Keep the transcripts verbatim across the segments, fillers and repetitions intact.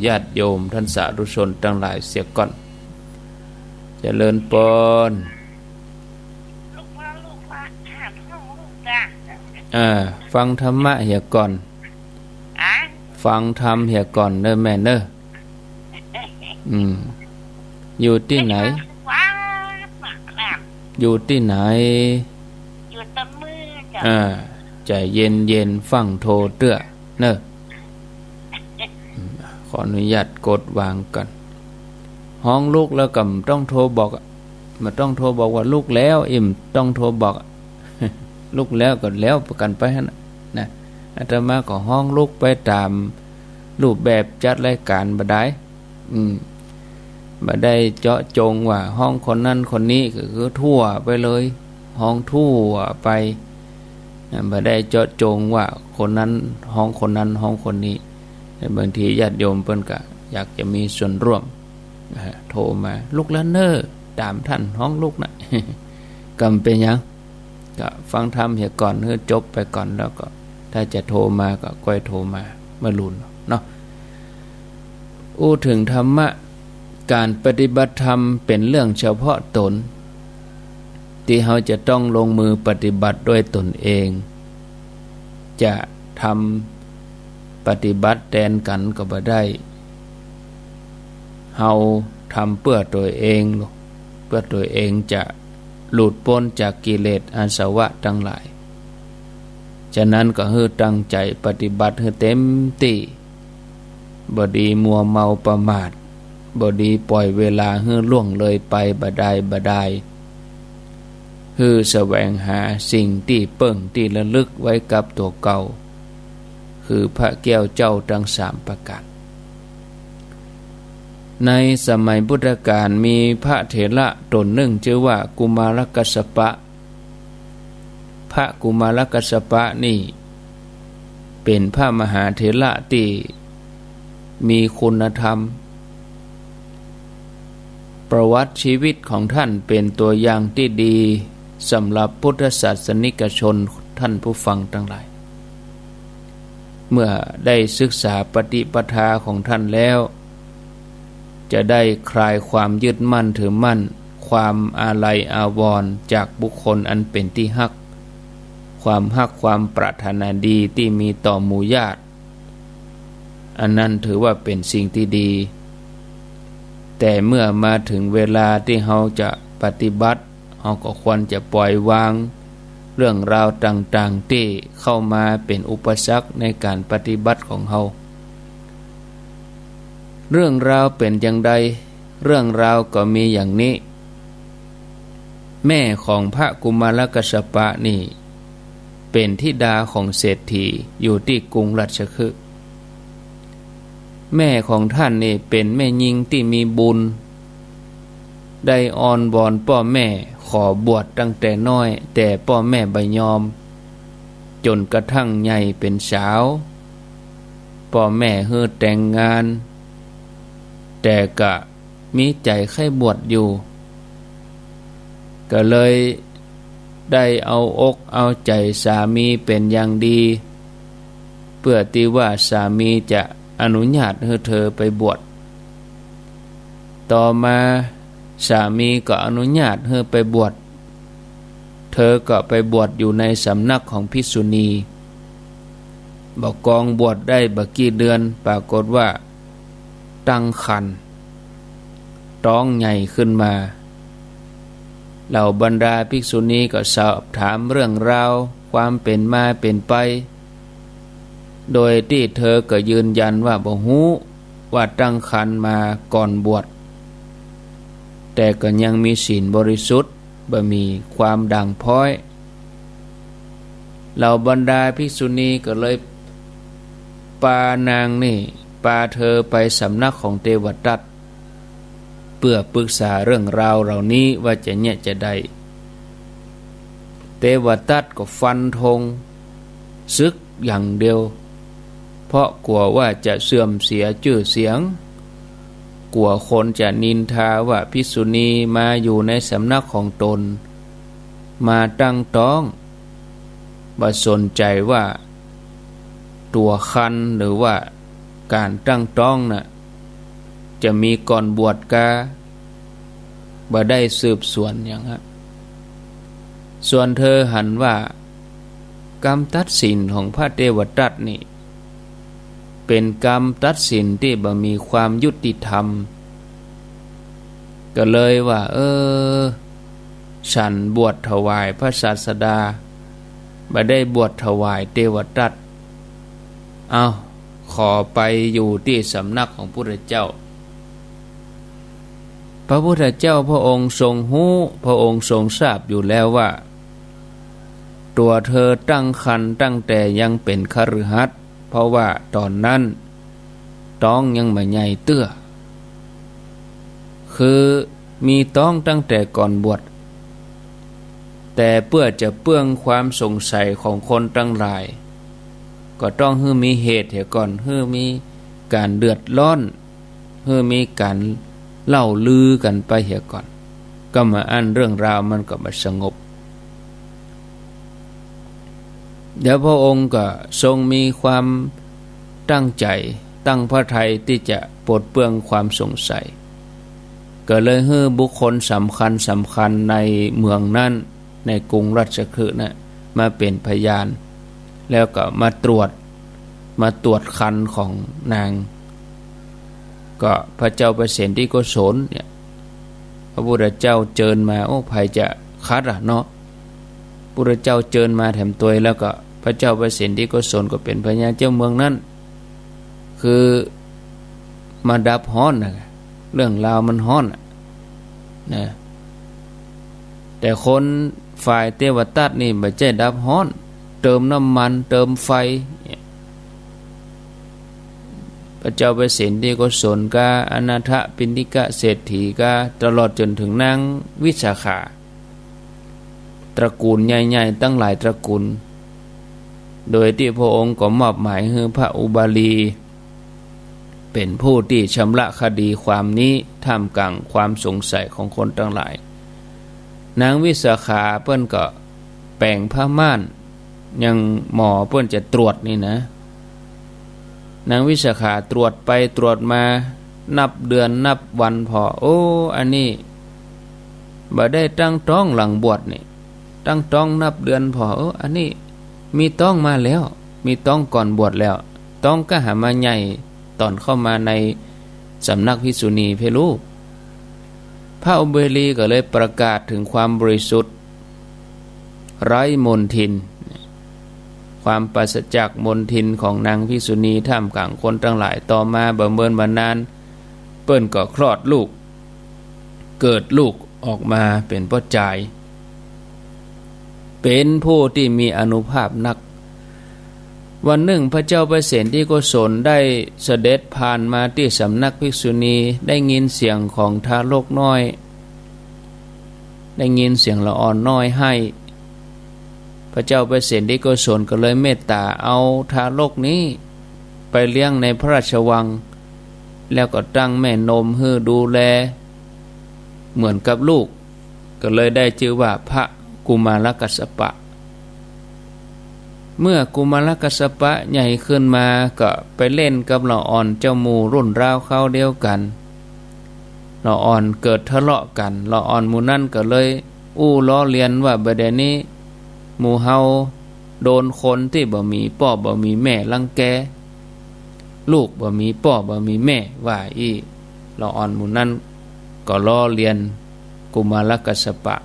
ญาติโยมท่านสาธุชนตังหลายเสียก่อน เจริญปอน ลูกว่า ลูกว่า ถามห้องลูกจ้ะ อ่า ฟังธรรมะเหียก่อน อะ ฟังธรรมเหียก่อนเน่อแม่เน่อ อืม อยู่ตี้ไหน อยู่ตี้ไหน อยู่ตะมือจ้ะ อ่า ใจ๋เย็นๆ ฟั่งโทเตื้อ เน่อ ขออนุญาตกดวางก่อน ฮ้องลุกแล้วก็บ่ต้องโทบอกอะ บ่ต้องโทบอกว่าลุกแล้ว อิ่มต้องโทบอกอะ ลุกแล้วก็แล้วกั๋นไปหั้นน่ะ นะ อาตมาก็ฮ้องลุกไปต๋ามรูปแบบจัดรายก๋านบ่ดาย อืม บ่ได้เจาะจงว่าฮ้องคนนั้นคนนี้ ก็คือทั่วไปเลย ฮ้องทั่วไป นะ บ่ได้เจาะจงว่าคนนั้นฮ้องคนนั้นฮ้องคนนี้ บางทีญาติโยมเปิ้นก็อยากจะมีส่วนร่วม นะ โทมา ลุกแล้วเน่อ ต๋ามท่านฮ้องลุกนะ ก็บ่เป๋นหยัง ก็ฟังธรรมเหียก่อน หื้อจบไปก่อน แล้วก็ถ้าจะโทมาก็ก้อยโทมา บ่ฮู้เนาะ อู้เถิงธรรมะ ก๋านปฏิบัติธรรมเป๋นเรื่องเฉพาะต๋น ตี้เฮาจะต้องลงมือปฏิบัติด้วยตนเอง จะทำปฏิบัติแตนกั๋นก็บ่ได้ เฮาทำเปื้อตั๋วเอง เปื้อตั๋วเองจะหลุดป๊นจากกิเลสอาสวะตังหลาย ฉะนั้นก็หื้อตั้งใจ๋ปฏิบัติหื้อเต็มตี้ บ่ดีมัวเมาประมาท บ่ดีป่อยเวลาหื้อล่วงเลยไปบ่ดายบ่ดาย หื้อแสวงหาสิ่งตี้เปิ้งตี้ระลึกไว้กับตั๋วเก่า คือพระแก้วเจ้าตังสามประก๋าน ในสมัยพุทธกาลมีพระเถระต๋นนึ่งจื้อว่ากุมารกัสสปะ พระกุมารกัสสปะนี่เป๋นพระมหาเถระตี้มีคุณธรรม ประวัติชีวิตของท่านเป๋นตั๋วอย่างตี้ดีสำหรับพุทธศาสนิกชนท่านผู้ฟังตังหลาย เมื่อได้ศึกษาปฏิปทาของท่านแล้ว จะได้คลายความยึดมั่นถือมั่น ความอาลัยอาวรณ์จากบุคคลอันเป๋นตี้ฮัก ความฮักความปรารถนาดีตี้มีต่อหมู่ญาติ อันนั้นถือว่าเป๋นสิ่งตี้ดี แต่เมื่อมาเถิงเวลาตี้เฮาจะปฏิบัติ เฮาก็ควรจะป่อยวางเรื่องราวต่างๆ ตี้เข้ามาเป๋นอุปสรรคในก๋านปฏิบัติของเฮา เรื่องราวเป๋นอย่างใด เรื่องราวก็มีอย่างนี้ แม่ของพระกุมารกัสสปะนี่เป๋นธิดาของเศรษฐีอยู่ตี้กรุงราชคฤห์ แม่ของท่านนี่เป๋นแม่ญิงตี้มีบุญ ได้อ้อนวอนป้อแม่ขอบวชตั้งแต่น้อย แต่ป้อแม่บ่ยอม จ๋นกระทั่งใหญ่เป๋นสาว ป้อแม่หื้อแต่งงาน แต่ก็มีใจ๋ใค่บวชอยู่ ก็เลยได้เอาอกเอาใจ๋สามีเป๋นอย่างดี เปื้อตี้ว่าสามีจะอนุญาตหื้อเธอไปบวช ต่อมาสามีก็อนุญาตหื้อไปบวช เธอก็ไปบวชอยู่ในสำนักของภิกษุณี บ่ากองบวชได้บ่ากี่เดือน ปรากฏว่าตั้งครรภ์ ต๊องใหญ่ขึ้นมา เหล่าบรรดาภิกษุณีก็สอบถามเรื่องราวความเป๋นมาเป๋นไป โดยตี้เธอก็ยืนยันว่าบ่ฮู้ว่าตั้งครรภ์มาก่อนบวช แต่ก็ยังมีศีลบริสุทธิ์ บ่มีความด่างพร้อย เหล่าบรรดาภิกษุณีก็เลยปานางนี่ ปาเธอไปสำนักของเทวทัต เปื้อปรึกษาเรื่องราวเหล่านี้ว่าจะเยียะจะใด เทวทัตก็ฟันธงสึกอย่างเดียว เพราะกั๋วว่าจะเสื่อมเสียจื้อเสียง กั๋วคนจะนินทาว่าภิกษุณีมาอยู่ในสำนักของต๋น มาตั้งต๊อง บ่สนใจ๋ว่าตั๋วครรภ์หรือว่าก๋านตั้งต๊องน่ะ จะมีก่อนบวชกา บ่ได้สืบสวนหยังฮะ ส่วนเธอหันว่า กำตัดสินของพระเทวทัตนี่ เป๋นกำตัดสินตี้บ่มีความยุติธรรม ก็เลยว่า เออ ฉันบวชถวายพระศาสดา บ่ได้บวชถวายเทวทัต เอ้า ขอไปอยู่ตี้สำนักของพุทธเจ้า พระพุทธเจ้าพระองค์ทรงฮู้ พระองค์ทรงทราบอยู่แล้วว่า ตั๋วเธอตั้งครรภ์ตั้งแต่ยังเป๋นคฤหัสถ์ เพราะว่าต๋อนนั้นต๊องยังบ่ใหญ่เตื้อ คือมีต๊องตั้งแต่ก่อนบวช แต่เปื้อจะเปื้องความสงสัยของคนตังหลาย ก็ต้องหื้อมีเหตุเหียก่อน หื้อมีก๋านเดือดร้อน หื้อมีก๋านเล่าลือกั๋นไปเหียก่อน ก็มาอั้นเรื่องราวมันก็บ่สงบ เดี๋ยวพระองค์ก็ทรงมีความตั้งใจ๋ ตั้งพระทัยตี้จะปลดเปลื้องความสงสัย ก็เลยหื้อบุคคลสำคัญสำคัญในเมืองนั้น ในกรุงราชคฤห์น่ะ มาเป๋นพยาน แล้วก็มาตรวจ มาตรวจครรภ์ของนาง ก็พระเจ้าประเสนทิโกศลเนี่ย พระพุทธเจ้าเจิญมา โอ้ ใผจะขัดอะเนาะ พุทธเจ้าเจิญมาแถมตวย แล้วก็พระเจ้าประเสนทิโกศลก็เป๋นพญาเจ้าเมืองนั้น คือมาดับฮ้อนน่ะ เรื่องราวมันฮ้อนน่ะ นะ แต่คนฝ่ายเทวทัตนี่บ่ใจ้ดับฮ้อน เติมน้ำมัน เติมไฟ พระเจ้าประเสนทิโกศลกา อนาถปิณฑิกเศรษฐีกา ตลอดจ๋นเถิงนางวิสาขา ตระกูลใหญ่ๆ ตั้งหลายตระกูล โดยตี้พระองค์ก็มอบหมายหื้อพระอุบาลี เป๋นผู้ตี้ชำระคดีความนี้ ท่ามกลางความสงสัยของคนตังหลาย นางวิสาขาเปิ้นก็แป๋งผ้าม่าน ยังหมอเปิ้นจะตรวจนี่นะ นางวิสาขาตรวจไปตรวจมา นับเดือนนับวันผ่อ โอ้ อันนี้บ่ได้ตั้งต๊องหลังบวชนี่ ตั้งต๊องนับเดือนผ่อ โอ้ อันนี้มีต๊องมาแล้ว มีต๊องก่อนบวชแล้ว ต๊องก็หามาใหญ่ต๋อนเข้ามาในสำนักภิกษุณีเพลู พระอุบาลีก็เลยประกาศเถิงความบริสุทธิ์ ไร้มลทิน ความปราศจากมลทินของนางภิกษุณีท่ามกลางคนตังหลาย ต่อมาบ่เมินบ่นาน เปิ้นก็คลอดลูก เกิดลูกออกมาเป๋นป้อจาย เป๋นผู้ตี้มีอานุภาพนัก วันนึ่งพระเจ้าประเสนทิโกศลได้เสด็จผ่านมาตี้สำนักภิกษุณี ได้ยินเสียงของทารกน้อย ได้ยินเสียงละอ่อนน้อยไห้ พระเจ้าประเสนทิโกศลก็เลยเมตต๋าเอาทารกนี้ไปเลี้ยงในพระราชวัง แล้วก็ตั้งแม่นมหื้อดูแลเหมือนกับลูก ก็เลยได้จื้อว่าพระกุมารกัสสปะ เมื่อกุมารกัสสปะใหญ่ขึ้นมาก็ไปเล่นกับละอ่อนเจ้าหมู่รุ่นราวคราวเดียวกั๋น ละอ่อนเกิดทะเลาะกั๋น ละอ่อนหมู่นั้นก็เลยอู้ล้อเลียนว่า บ่าเดี่ยวนี้หมู่เฮาโดนคนตี้บ่มีป้อบ่มีแม่รังแก ลูกบ่มีป้อบ่มีแม่ ว่าอี้ ละอ่อนหมู่นั้นก็ล้อเลียนกุมารกัสสปะ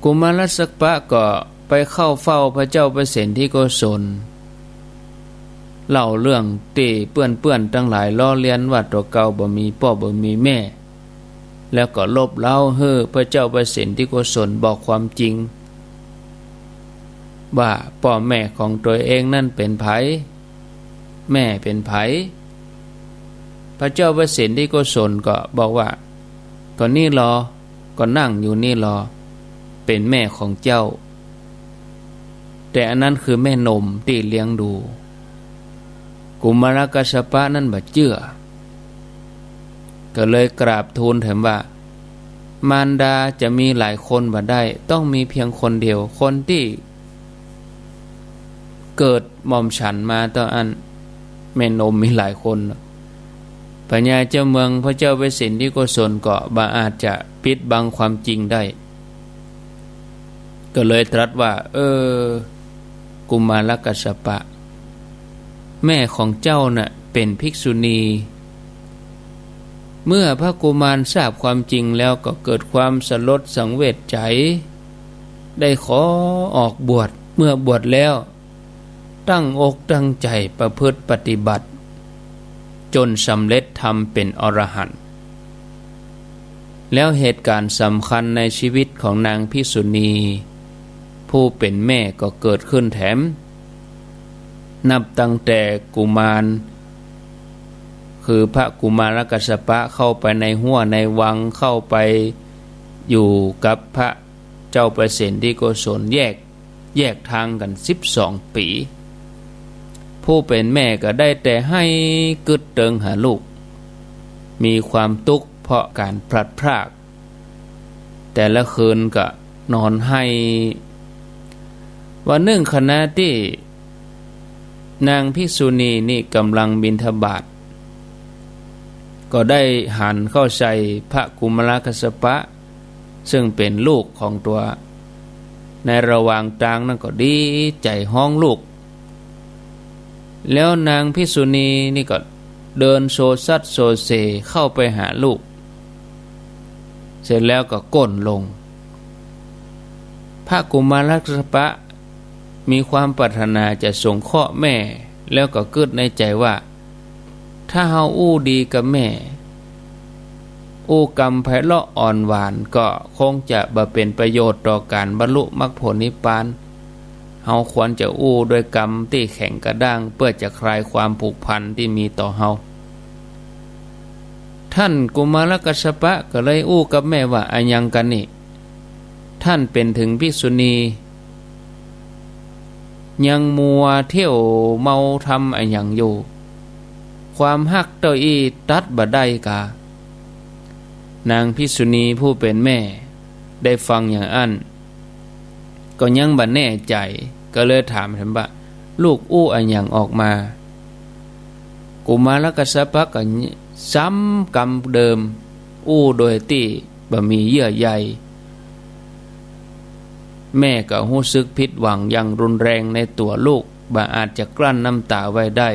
กุมารกัสสปะก็ไปเข้าเฝ้าพระเจ้าประเสนทิโกศล เล่าเรื่องตี้เปื้อนๆ ตังหลายล้อเลียนว่าตั๋วเก่าบ่มีป้อบ่มีแม่ แล้วก็ลบเล้าหื้อพระเจ้าประเสนทิโกศลบอกความจริง ว่าป้อแม่ของตั๋วเองนั้นเป๋นใผ แม่เป๋นใผ พระเจ้าประเสนทิโกศลก็บอกว่า ก็นี่ลอ ก็นั่งอยู่นี่ลอ เป๋นแม่ของเจ้า แต่อันนั้นคือแม่นมตี้เลี้ยงดู กุมารกัสสปะนั้นบ่เจื้อ ก็เลยกราบทูลแถมว่า มารดาจะมีหลายคนบ่ได้ ต้องมีเพียงคนเดียว คนตี้เกิดหม่อมฉันมาเต้าอั้น แม่นมมีหลายคน พญาเจ้าเมืองพระเจ้าเปรตเสนทิโกศลก็บ่อาจจะปิดบังความจริงได้ ก็เลยตรัสว่า เออ กุมารกัสสปะ แม่ของเจ้าน่ะเป๋นภิกษุณี เมื่อพระกุมารทราบความจริงแล้วก็เกิดความสลดสังเวชใจ ได้ขอออกบวช เมื่อบวชแล้ว ตั้งอกตั้งใจ๋ประพฤติปฏิบัติ จ๋นสำเร็จธรรมเป๋นอรหันต์ แล้วเหตุก๋ารณ์สำคัญในชีวิตของนางภิกษุณีผู้เป๋นแม่ก็เกิดขึ้นแถม นับตั้งแต่กุมาร คือพระกุมารกัสสปะเข้าไปในฮั้วในวัง เข้าไปอยู่กับพระเจ้าเปรตเสนทิโกศล แยก แยกตางกั๋นสิบสองปี๋ ผู้เป๋นแม่ก็ได้แต่ไห้กึ๊ดเติงหาลูก มีความตุ๊กข์เพราะก๋ารพลัดพราก แต่ละคืนก็นอนไห้ วันนึ่งขณะตี้นางภิกษุณีนี่ก่ำลังบิณฑบาต ก็ได้หันเข้าใส่พระกุมารกัสสปะ เซิ่งเป๋นลูกของตั๋ว ในระหว่างตางนั้นก็ดีใจ๋ฮ้องลูก แล้วนางภิกษุณีนี่ก็เดินโซซัดโซเซเข้าไปหาลูก เสร็จแล้วก็ก้นลง พระกุมารกัสสปะมีความปรารถนาจะสงเคราะห์แม่ แล้วก็กึ๊ดในใจ๋ว่า ถ้าเฮาอู้ดีกับแม่ อู้กำไพเราะอ่อนหวาน ก็คงจะบ่เป๋นประโยชน์ต่อก๋ารบรรลุมรรคผลนิพพาน เฮาควรจะอู้ด้วยกำตี้แข็งกระด้าง เปื้อจะคลายความผูกพันตี้มีต่อเฮา ท่านกุมารกัสสปะก็เลยอู้กับแม่ว่า อะหยังกั๋นนี่ ท่านเป๋นเถิงภิกษุณี ยังมัวเที่ยวเมาทำอะหยังอยู่ ความฮักเต้าอี้ตัดบ่ได้กา นางภิกษุณีผู้เป๋นแม่ได้ฟังอย่างอั้น ก็ยังบ่แน่ใจ๋ ก็เลยถามแถมว่า ลูกอู้อะหยังออกมา กุมารกัสสปะก็ซ้ำกำเดิม อู้โดยตี้บ่มีเยื่อใย แม่ก็ฮู้สึกผิดหวังอย่างรุนแรงในตั๋วลูก บ่อาจจะกลั้นน้ำต๋าไว้ได้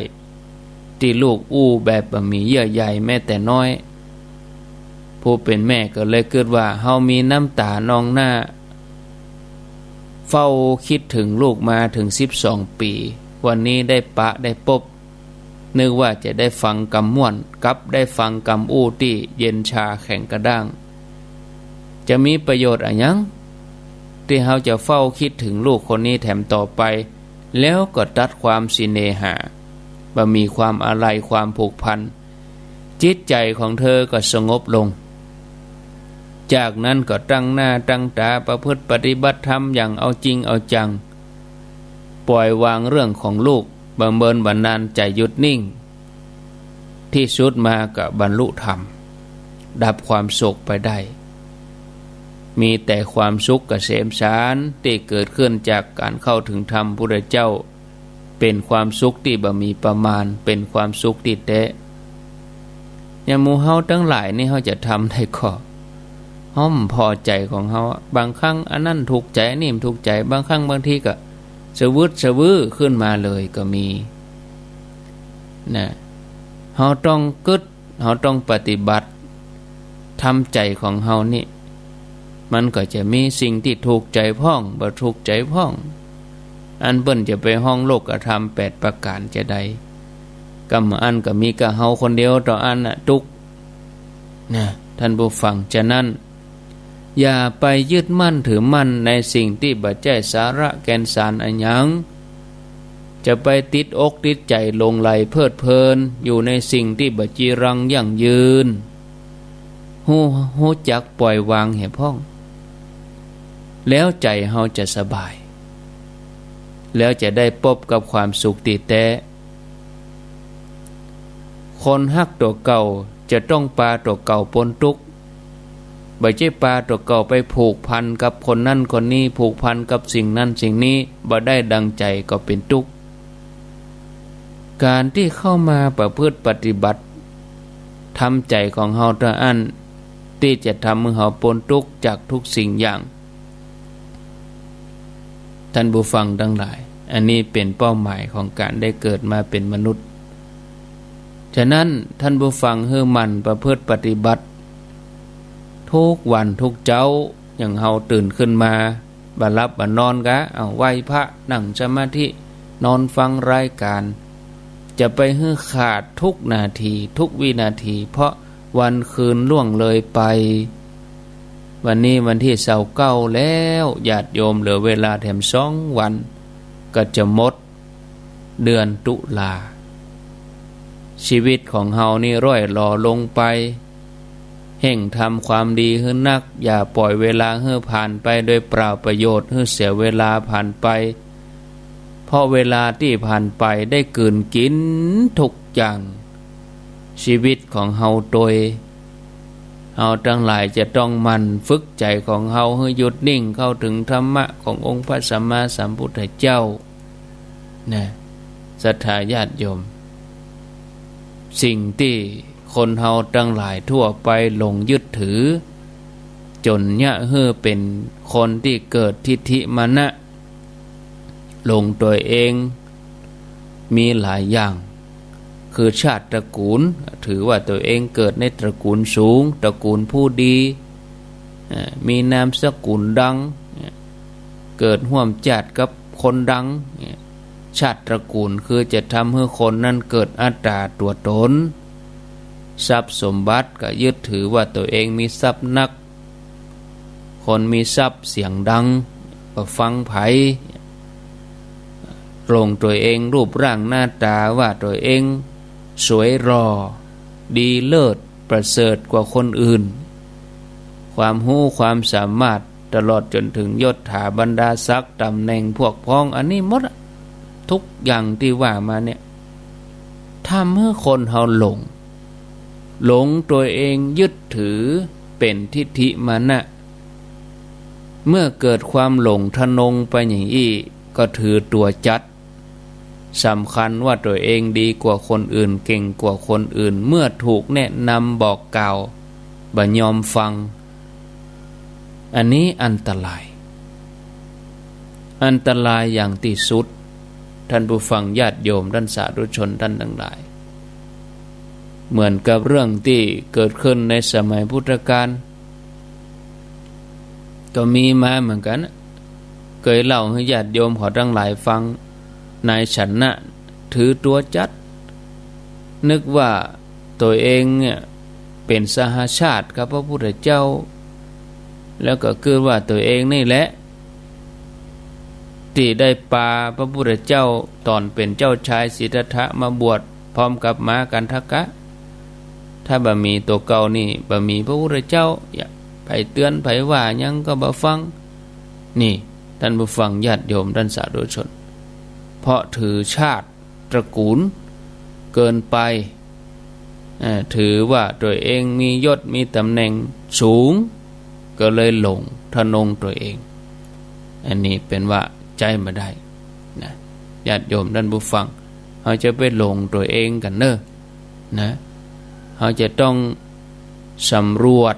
ตี้ลูกอู้แบบบ่มีเยื่อใยแม้แต่น้อย ผู้เป๋นแม่ก็เลยกึ๊ดว่า เฮามีน้ำต๋านองหน้า เฝ้าคิดเถิงลูกมาเถิงสิบสองปี๋ วันนี้ได้ปะได้ปบ นึกว่าจะได้ฟังกำม่วน กลับได้ฟังกำอู้ตี้เย็นชาแข็งกระด้าง จะมีประโยชน์อะหยัง ตี้เฮาจะเฝ้าคิดเถิงลูกคนนี้แถมต่อไป แล้วก็ตัดความสิเนหา บ่มีความอาลัยความผูกพัน จิตใจ๋ของเธอก็สงบลง จากนั้นก็ตั้งหน้าตั้งต๋าประพฤติปฏิบัติธรรมอย่างเอาจริงเอาจัง ปล่อยวางเรื่องของลูก บ่เมินบ่นานใจ๋หยุดนิ่ง ตี้สุดมาก็บรรลุธรรม ดับความโศกไปได้ มีแต่ความสุขเกษมสารตี้เกิดขึ้นจากก๋านเข้าเถิงธรรมพุทธเจ้า เป๋นความสุขตี้บ่มีประมาณ เป๋นความสุขตี้แต๊ อย่างหมู่เฮาตังหลายนี่ เฮาจะทำได้ก่อ เฮาบ่พอใจ๋ของเฮาอะ บางครั้งอันนั้นถูกใจ๋ อันนี้บ่ถูกใจ๋ บางครั้งบางทีก็สะวืดสะวื้อขึ้นมาเลยก็มี นะ เฮาต้องกึ๊ด เฮาต้องปฏิบัติ ทำใจ๋ของเฮานี่ มันก็จะมีสิ่งตี้ถูกใจ๋พ่อง บ่ถูกใจ๋พ่อง อันเปิ้นจะไปฮ้องโลกธรรมแปดประก๋านจาใด กำอันก็มีก้าเฮาคนเดียวเต้าอั้นน่ะตุ๊กข์ นะ ท่านผู้ฟัง ฉะนั้น อย่าไปยึดมั่นถือมั่นในสิ่งตี้บ่ใจ้สาระแก่นสารอะหยัง จะไปติดอกติดใจ๋หลงใหลเพลิดเพลินอยู่ในสิ่งตี้บ่จีรังยั่งยืน ฮู้ ฮู้จักปล่อยวางแหมพ่อง แล้วใจ๋เฮาจะสบาย แล้วจะได้ปบกับความสุขตี้แต๊ คนฮักตั๋วเก่าจะต้องปาตั๋วเก่าป๊นตุ๊กข์ บ่ใจ้ปาตั๋วเก่าไปผูกพันกับคนนั้นคนนี้ ผูกพันกับสิ่งนั้นสิ่งนี้ บ่ได้ดังใจ๋ก็เป๋นตุ๊กข์ ก๋านตี้เข้ามาประพฤติปฏิบัติ ทำใจ๋ของเฮาเต้าอั้น ตี้จะทำหื้อเฮาป๊นตุ๊กจากทุกสิ่งอย่าง ท่านผู้ฟังตังหลาย อันนี้เป๋นเป้าหมายของก๋านได้เกิดมาเป๋นมนุษย์ ฉะนั้นท่านผู้ฟังหื้อหมั่นประพฤติปฏิบัติ ทุกวันทุกเจ๊า อย่างเฮาตื่นขึ้นมา บ่หลับบ่นอนก็ เอา ไหว้พระ นั่งสมาธิ นอนฟังรายการ จะไปหื้อขาดทุกนาที ทุกวินาที เพราะวันคืนล่วงเลยไป วันนี้วันตี้ซาวเก้าแล้ว ญาติโยม เหลือเวลาแถมสองวัน ก็จะหมด เดือนตุลา ชีวิตของเฮานี่ร่อยหรอลงไป เฮ่งทำความดีหื้อนัก อย่าปล่อยเวลาหื้อผ่านไปโดยเปล่าประโยชน์ หื้อเสียเวลาผ่านไป เพราะเวลาตี้ผ่านไปได้กลืนกิ๋นทุกอย่าง ชีวิตของเฮาตวย เฮาตังหลายจะต้องหมั่นฝึกใจ๋ของเฮาหื้อหยุดนิ่ง เข้าถึงธรรมะขององค์พระสัมมาสัมพุทธเจ้า นะ ศรัทธาญาติโยม สิ่งตี้คนเฮาตังหลายทั่วไปหลงยึดถือ จ๋นเยียะหื้อเป๋นคนตี้เกิดทิฏฐิมานะ หลงตั๋วเอง มีหลายอย่าง คือชาติตระกูล ถือว่าตั๋วเองเกิดในตระกูลสูง ตระกูลผู้ดี เอ่อ มีนามสกุลดัง เกิดฮ่วมจ้าดกับคนดัง ชาติตระกูลคือจะทำหื้อคนนั้นเกิดอัตตาตั๋วต๋น ทรัพย์สมบัติก็ยึดถือว่าตั๋วเองมีทรัพย์นัก คนมีทรัพย์เสียงดัง บ่ฟังใผ หลงตั๋วเองรูปร่างหน้าต๋าว่าตั๋วเองสวยหล่อ ดีเลิศประเสริฐกว่าคนอื่น ความฮู้ความสามารถตลอดจ๋นถึงยศถาบรรดาศักดิ์ต๋ำแหน่งพวกพ้อง อันนี้หมดอะ ทุกอย่างตี้ว่ามาเนี่ย ทำหื้อคนเฮาหลง หลงตั๋วเองยึดถือเป๋นทิฏฐิมานะ เมื่อเกิดความหลงทะนงไปอย่างอี้ ก็ถือตั๋วจัด สำคัญว่าตั๋วเองดีกว่าคนอื่น เก่งกว่าคนอื่น เมื่อถูกแนะนำบอกกล่าว บ่ยอมฟัง อันนี้อันตราย อันตรายอย่างตี้สุด ท่านผู้ฟังญาติโยม ท่านสาธุชนท่านตังหลาย เหมือนกับเรื่องตี้เกิดขึ้นในสมัยพุทธกาล ก็มีมาเหมือนกั๋น เกยเล่าหื้อญาติโยมเขาตังหลายฟัง นายชนะถือตั๋วจัด นึกว่าตั๋วเองเนี่ยเป๋นสหชาติกับพระพุทธเจ้า แล้วก็กึ๊ดว่าตั๋วเองนี่แหละ ตี้ได้ปาพระพุทธเจ้าต๋อนเป๋นเจ้าชายสิทธัตถะมาบวชพร้อมกับม้ากันทกะ ถ้าบ่มีตั๋วเก่านี่ บ่มีพระพุทธเจ้า อย่าใผเตื๋อนใผว่าหยังก็บ่ฟัง นี่ ท่านผู้ฟังญาติโยม ท่านสาธุชน เพราะถือชาติตระกูลเกินไป เอ่อ ถือว่าตั๋วเองมียศมีต๋ำแหน่งสูง ก็เลยหลงทะนงตั๋วเอง อันนี้เป๋นว่าใจ๊บ่ได้นะ ญาติโยมท่านผู้ฟัง เฮาจะไปหลงตั๋วเองกั๋นเน่อ นะ เฮาจะต้องสำรวจ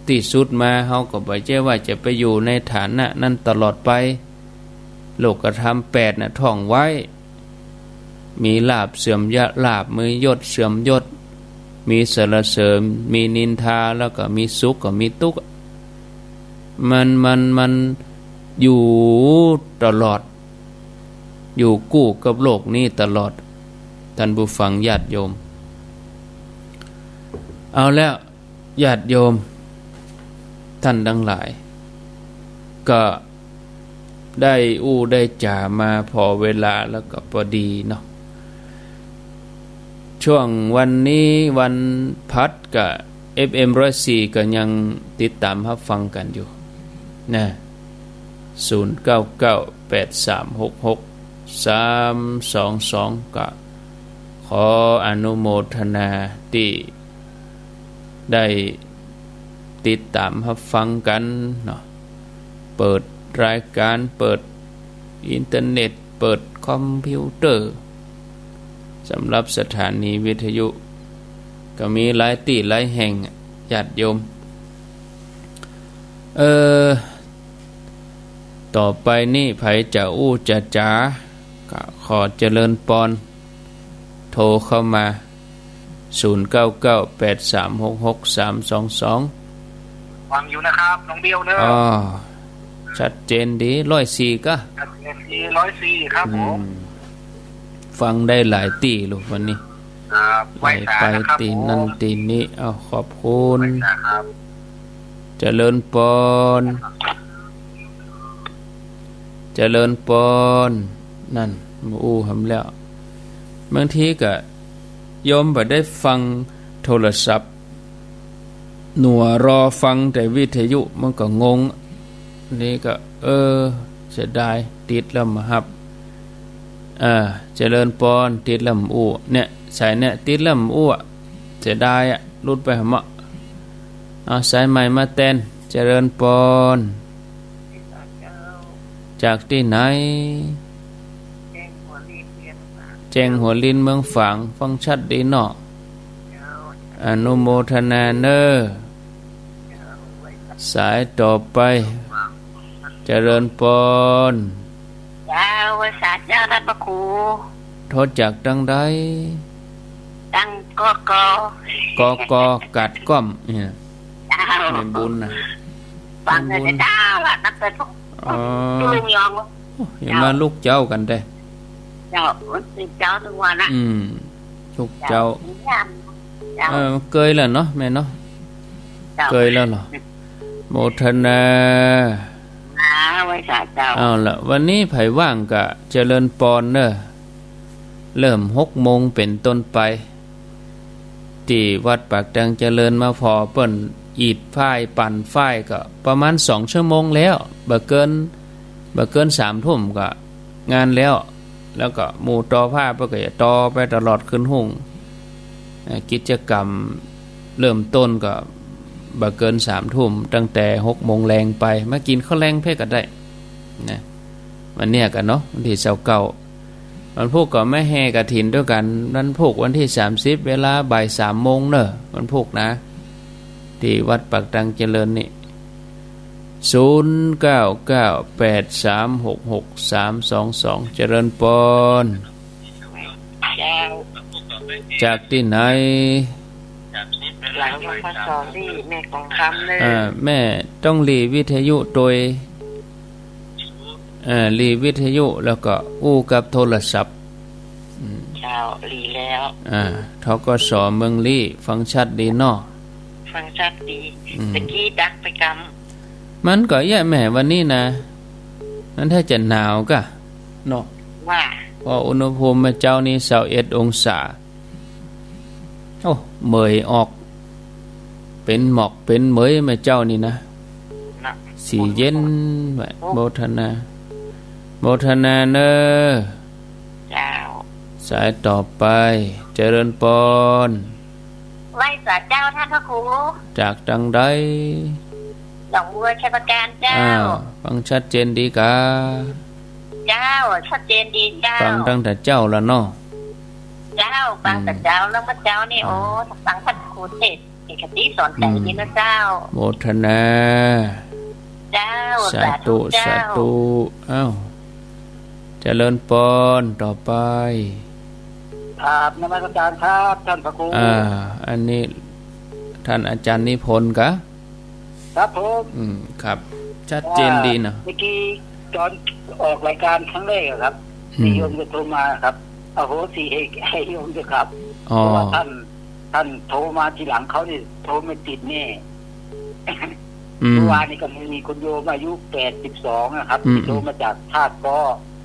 ตี้สุดมาเฮาก็บ่ใจ้ว่าจะไปอยู่ในฐานะนั้นตลอดไป โลกธรรมแปดน่ะท่องไว้ มีลาภเสื่อมยะ ลาภ มียศเสื่อมยศ มีสรรเสริญ มีนินทา แล้วก็มีสุข ก็มีตุ๊กข์ มัน มัน มันอยู่ตลอด อยู่กู้กับโลกนี้ตลอด ท่านผู้ฟังญาติโยม เอาแล้ว ญาติโยมท่านตังหลาย ก็ได้อู้ได้จ๋ามาพอเวลาแล้วก็ปอดีเนาะ ช่วงวันนี้วันพฤหัสก็ เอฟเอ็ม ร้อยสี่ ก็ยังติดต๋ามฮับฟังกั๋นอยู่นะ ศูนย์เก้าเก้า แปดสามหกหก สามสองสอง ก็ขออนุโมทนาตี้ ได้ติดต๋ามฮับฟังกั๋นเนาะ เปิดรายก๋าน เปิดอินเทอร์เน็ต เปิดคอมพิวเตอร์ สำหรับสถานีวิทยุ ก็มีหลายตี้หลายแห่ง ญาติโยม เออ ต่อไปนี้ใผจะอู้จะจ๋า ก็ขอเจริญปอน โทรเข้ามา ศูนย์เก้าเก้า แปดสามหกหก สามสองสอง ฟังอยู่นะครับ น้องเบลเนอะ อ๋อ ชัดเจนดี ร้อยสี่ ก็ ชัดเจนดี ร้อยสี่ ครับผม อืม ฟังได้หลายตี้ลูกวันนี้ ครับ ไหว้สานะครับ ไปตี้นั่นตี้นี้ เอ้า ขอบคุณ ไหว้สาครับ เจริญปอน เจริญปอน นั่น มาอู้หำแล้ว บางทีก็โยมบ่ได้ฟังโทรศัพท์ หนัวรอฟังแต่วิทยุมันก็งง นี่ก็ เออ เสียดาย ติดแล้วบ่ฮับ อ่า เจริญปอน ติดแล้วบ่อู้ เนี่ย สายเนี่ย ติดแล้วบ่อู้อะ เสียดายอะ หลุดไปหำอะ เอาสายใหม่มาแตน เจริญปอน จากตี้ไหน แจ้งหัวลินเมืองฝาง ฟังชัดดีเนาะ อนุโมทนาเน้อ สายต่อไป เจริญปอน เจ้า ไหว้สาเจ้าท่านพระครู โทรจากตังใด ตัง กก กก กาดก้อมเนี่ย เจ้า แม่บุญนะ ฟังเลย แม่บุญ เจ้าอะ นับแต่ทุก อ๋อ ทุกลุงยอง โอ้ย อย่ามาลุกเจ๊ากั๋นเต๊อะ เจ้า มันตื่นเจ๊าทุกวันอะ อืม ลุกเจ๊า เจ้า เออ เกยแล้วเนาะ แม่เนาะ เจ้า เกยแล้วเหรอ โมทนา อ่า ไหว้สาเจ้า เอาละ วันนี้ใผว่างก็เจริญปอนเน้อ เริ่มหกโมงเป๋นต้นไป ตี้วัดปากแตงเจริญมา ผ่อเปิ้นอีดฝ้ายปั่นฝ้ายก็ประมาณสองชั่วโมงแล้ว บ่เกิน บ่เกินสามทุ่มก็งานแล้ว แล้วก็หมู่ต่อผ้าเปิ้นก็จะต่อไปตลอดคืนฮุ่ง เอ่อ กิจกรรมเริ่มต้นก็บ่เกินสามทุ่ม ตั้งแต่หกโมงแลงไป มากิ๋นข้าวแลงเพ่อก็ได้นะ วันเนี้ยกั๋นเนาะ วันตี้ซาวเก้า วันพูกก็มาแห่กฐินตวยกั๋น วันพูกวันตี้สามสิบ เวลาบ่ายสามโมงเน้อ วันพูกนะ ตี้วัดปากแตงเจริญนี่ ศูนย์เก้าเก้า แปดสามหกหก สามสองสอง เจริญปอน เจ้า จากตี้ไหน หลังหลวงพ่อสอรี่ แม่กองคำเน้อ อ่า แม่ต้องหลีวิทยุตวย เอ่อ หลีวิทยุแล้วก็อู้กับโทรศัพท์ อืม เจ้า หลีแล้ว อ่า ธ.ก.ส. เมืองลี้ ฟังชัดดีเนาะ ฟังชัดดี อืม ตะกี้ดักไปกำ มันก็เยียะแหมวันนี้นะ มันถ้าจะหนาวกะเนาะ ว่า เพราะอุณหภูมิเมื่อเจ๊านี้ซาวเอ็ดองศา โอ้ เหมยออก เป๋นหมอกเป๋นเหมยเมื่อเจ๊านี้นะ นะ สีเย็น โมทนา โมทนาเน้อ เจ้า สายต่อไป เจริญปอน ไหว้สาเจ้าท่านพระครู จากตังใด หนองบัวชัยปราการเจ้า อ้าว ฟังชัดเจนดีกา เจ้า ชัดเจนดีเจ้า ฟังตั้งแต่เจ๊าละเนาะ เจ้า ฟังแต่เจ๊า อืม แล้วเมื่อเจ๊านี่ อ่า โอ้ ฟังท่านครูเทศน์เอกคติสอนใจ อืม ดีนะเจ้า โมทนา เจ้า สาธุ สาธุเจ้า สาธุ อ้าว เจริญปอน ต่อไป ครับ นมัสการครับ ท่านพระครู อ่า อันนี้ท่านอาจารย์นิพนธ์กะ ครับผม อืม ครับ ชัดเจนดีนะ เมื่อกี้ตอนออกรายการครั้งแรกอะครับ อืม ที่โยมจะโทรมาครับ อโหสิให้ ให้โยมด้วยครับ อ๋อ เพราะว่าท่าน ท่านโทรมาทีหลังเขานี่โทรไม่ติดแน่ อืม เมื่อวานนี้ก็มีคุณโยมอายุแปดสิบสองนะครับ อืม ที่โทรมาจากท่าก๊อ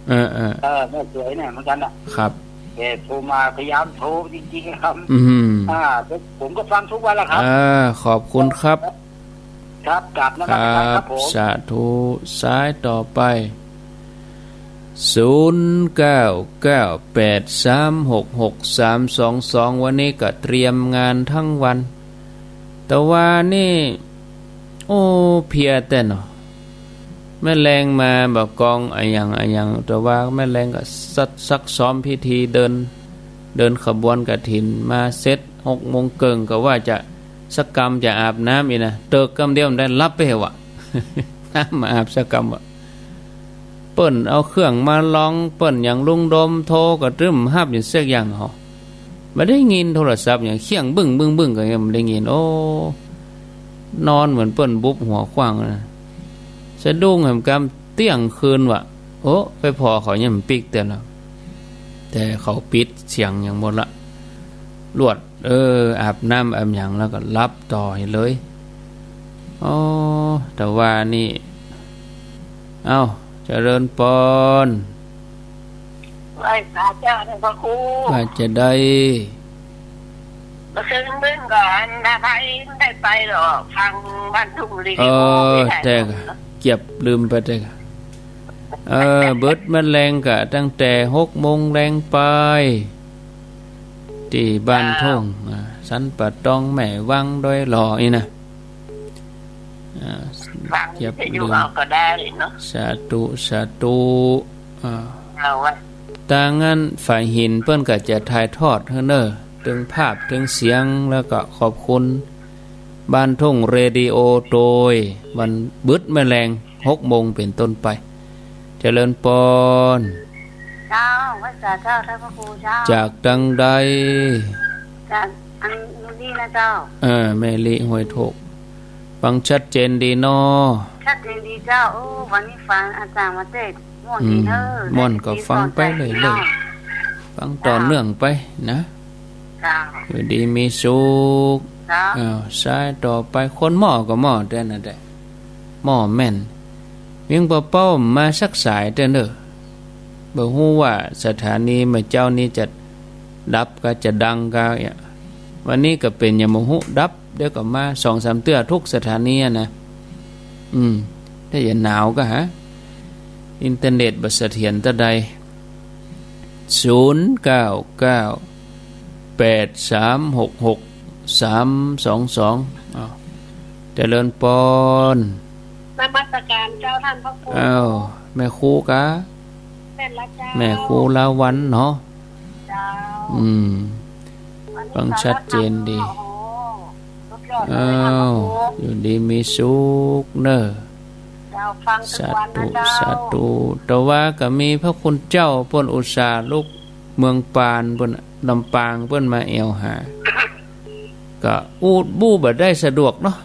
เออ เออ เออ แม่สวยเนี่ยเหมือนกันน่ะ ครับ แกโทรมา พยายามโทรจริงๆนะครับ อืม อ่า ผมก็ฟังทุกวันแหละครับ อ่า ขอบคุณครับ ครับ กราบนมัสการครับผม ครับ สาธุ สายต่อไป ศูนย์เก้าเก้า แปดสามหกหก สามสองสอง วันนี้ก็เตรียมงานทั้งวัน แต่ว่านี่ โอ้ เพลียแต๊เนาะ แม่แลงมาบ่ากองอะหยังอะหยัง แต่ว่าแม่แลงก็ซัก ซักซ้อมพิธีเดิน เดินขบวนกฐินมาเสร็จ หกโมงเกิ่ง ก็ว่าจะสักกำจะอาบน้ำอีกนะ เติกกำเดียวมันได้หลับไปเหวะ น้ำมาอาบสักกำวะ เปิ้นเอาเครื่องมาลอง เปิ้นหยัง ลุงโดมโทรก็ตึ้มฮับอยู่สักอย่างหนอ บ่ได้ยินโทรศัพท์หยัง เคี้ยงบึ้งบึ้งบึ้งก็ยังบ่ได้ยิน โอ้ นอนเหมือนเปิ้นบุบหัวขว้างนะ สะดุ้งแหมกำเตี้ยงคืนวะ โอ้ ไปผ่อเขายังปิ๊กเตือนแล้ว แต่เขาปิดเสียงหยังหมดละ ลวด เออ อาบน้ำอาบหยังแล้วก็หลับต่อเลย อ๋อ แต่ว่านี่ เอ้า เจริญปอน ไหว้สาเจ้าท่านพระครู ว่าจะได้ เมื่อคืนเบิ่งก่อน ถ้าไปได้ไปหรอก ฟังบ้านทุ่งเรดิโอ เออ ไม่ได้ แต่เกือบลืมไปแต่ เออ เบิดมาแลงกะตั้งแต่หกโมงแลงไป ตี้บ้านทุ่ง อ่า สันป่าตอง แม่วัง ดอยหล่อนี่นะ อ่า ฟัง เกือบ วิทยุ ลืม เอาก็ได้เนาะ สาธุ สาธุ อ่า เอาไว้ ตางนั้นฝ่ายหินเปิ้นก็จะถ่ายทอดหื้อเน่อ ตึงภาพ ตึงเสียง แล้วก็ขอบคุณบ้านทุ่งเรดิโอ โดยวันเบิดมาแลง หกโมงเป็นต้นไป เจริญปอน เจ้า ไหว้สาเจ้าท่านพระครูเจ้า จากตังใด จากอันนี้นะเจ้า เออ แม่ลิห้วยโทก ฟังชัดเจนดีเนาะ ชัดเจนดีเจ้า โอ้ วันนี้ฟังอาจารย์มาเทศน์ม่วนดีเน่อ อืม ม่วนก็ฟังไปเรื่อยๆ ได้ยินสอนใจดีเนาะ ฟังต่อเนื่องไปนะ เจ้า อยู่ดีมีสุข เจ้า อ้าว สายต่อไป คนหม้อก็หม้อแต่นั่นแหละ หม้อแม่น เวียงป่าเป้ามาสักสายเตื้อเน่อ บ่ฮู้ว่าสถานีเมื่อเจ๊านี้จะดับกาจะดังกาเนี่ย วันนี้ก็เป๋นหยังบ่ฮู้ ดับ เดี๋ยวก็มาสองสามเตื้อทุกสถานีอะนะ อืม ถ้าอย่าหนาวก็หา อินเทอร์เน็ตบ่เสถียรเต้าใด ศูนย์เก้าเก้า แปดสามหกหก สามสองสอง อ้าว เจริญปอน นมัสการเจ้าท่านพระครู อ้าว แม่ครูกา แม่นละเจ้า แม่ครูลาวัลย์เนาะ เจ้า อืม วันนี้ ฟังชัดเจนดี สาระธรรม โอ้โห สุดยอดเลย อ้าว ท่านพระครู อยู่ดีมีสุขเน่อ เจ้า ฟังทุกวันนะเจ้า สาธุ สาธุ แต่ว่าก็มีพระคุณเจ้าเปิ้นอุตส่าห์ลุกเมืองปานเปิ้น ลำปางเปิ้นมาแอ่วหา ก็อู้บู้บ่ได้สะดวกเนาะ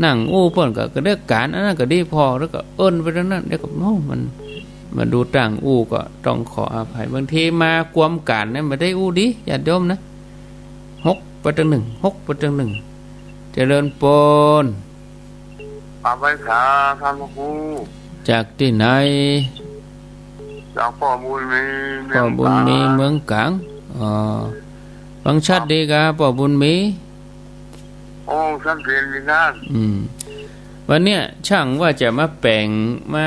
นั่งอู้เปิ้นก็ ก็เรียกก๋านอันนั้นก็ดีผ่อ แล้วก็เอิ้นไปตางนั้น เดี๋ยวก็ โอ้ มัน มาดูตางอู้ก็ต้องขออภัย บางทีมากวมก๋านเนี่ยบ่ได้อู้ดี ญาติโยมนะ หกไปตางนึ่ง หกไปตางนึ่ง เจริญปอน กราบไหว้สาท่านพระครู จากตี้ไหน จากป้อบุญมี ป้อบุญมี เมืองก๋าง เมืองก๋าง อ๋อ ฟังชัดดีกา ป้อบุญมี โอ้ ชัดเจนดีครับ อืม วันเนี้ยช่างว่าจะมาแป๋ง มา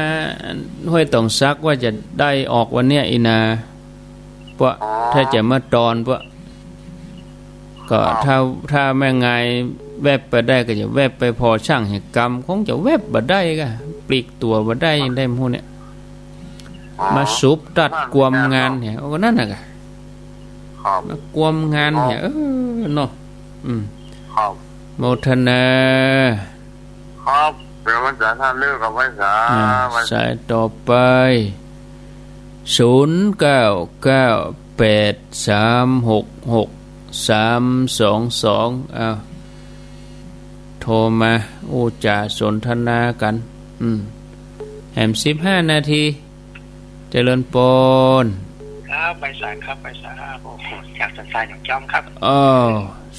ห้วยตองสัก ว่าจะได้ออกวันเนี้ยอีนา เพราะ อ๋อ ถ้าจะมาตอน เพราะ ก็ ครับ ถ้า ถ้าแม่งายแวบไปได้ก็จะแวบไปผ่อช่างแหกกรรม คงจะแวบบ่ได้ก็ ปลีกตั๋วบ่ได้ ครับ ยังได้หมู่เนี่ย อ๋อ มาสุบตัด นั่น กวมงานเนี่ย ครับ โอ้ นั่นน่ะกะ ครับ มากวมงานเนี่ย ครับ เออ เนาะ อืม ครับ โมทนา ครับ เดี๋ยววันจันทร์ท่านเลิกกับไหว้สา อ่า ไหว้ สายต่อไป ศูนย์เก้าเก้า แปดสามหกหก สามสองสอง อ้าว โทรมา อู้จ๋าสนทนากั๋น อืม แหมสิบห้านาที เจริญปอน ครับ ไหว้สาครับ ไหว้สา โอ้โห จากสันทรายหนองจอมครับ อ้อ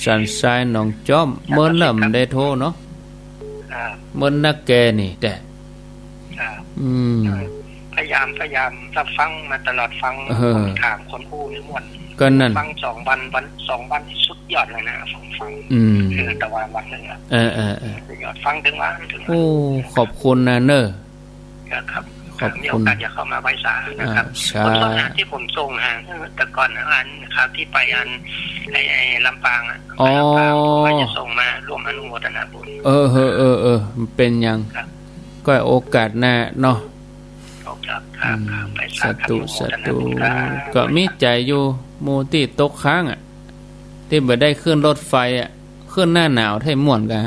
สันทรายหนองจอม ครับ เมินลำ ครับ ได้โทรเนาะ ครับ เมินนักแกนี่แต่ ครับ อืม เออ พยายาม พยายามรับฟังมาตลอด ฟัง เออ คนถามคนอู้นี่ม่วน ก็นั่น ฟังสองวัน วัน สองวันนี่สุดยอดเลยนะ ฟัง ฟัง อืม เออ แต่ว่าวันหนึ่งอะ เออ เออ เออ สุดยอด ฟังถึงวัน ถึงวัน โอ้ ขอบคุณนะเนอะ ครับ ครับ ขอบคุณ มีโอกาสอยากเข้ามาไหว้สานะครับ อ่า สา ขอโทษนะที่ผมส่งหา แต่ก่อนนะ อันข่าวที่ไปอัน ไอ้ ไอ้ลำปางอะ อ๋อ ไปลำปาง ผมก็จะส่งมาร่วมอนุโมทนาบุญ เออ เออ เออ เออ มันเป๋นหยัง ครับ ก็โอกาสหน้าเนาะ ครับ ครับ อืม ครับ ไปสา สาธุ ครับ อนุโมทนาบุญครับ สาธุ ก็มีใจ๋อยู่ หมู่ตี้ตกค้างอะ ตี้บ่ได้ขึ้นรถไฟอะ ขึ้นหน้าหนาวไท้ม่วนกา